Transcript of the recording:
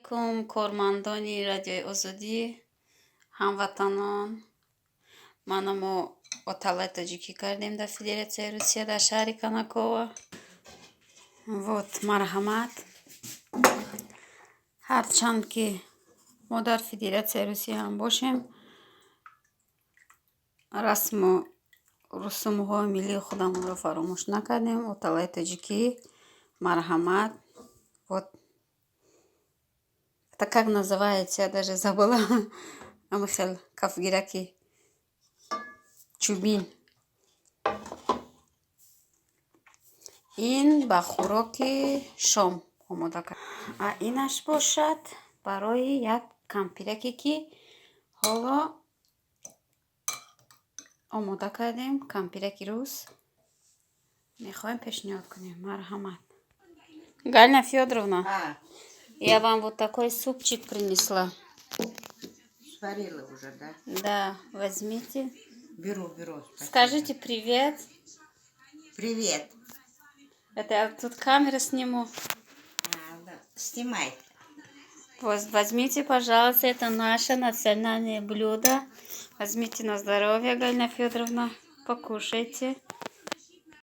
Алайкум, кормандони Радиои Озодӣ, ҳамватанон. Мана, мо оталаи тоҷикӣ кардем дар Федератсияи Русия, дар шаҳри Конаково. Вот, марҳамат. Ҳарчанд ки мо дар Федератсияи Русия ҳам бошем, расму русумҳои миллии худамонро фаромӯш накардем. Оталаи тоҷикӣ, марҳамат. Вот это как называется, я даже забыла. Ами хел кафгираки чӯбин. Ин ба хӯроки шом омода кард, а инаш бошад барои як кампираке, ки ҳоло омода кардем. Кампираки рус мехоҳем пешниҳод кунем. Марҳамат, Галина Федоровна. А, я вам вот такой супчик принесла. Сварила уже, да? Да, возьмите. Беру, беру. Спасибо. Скажите привет. Привет. Это я тут камеру сниму. А, да. Снимай. Вот, возьмите, пожалуйста, это наше национальное блюдо. Возьмите на здоровье, Галина Федоровна, покушайте.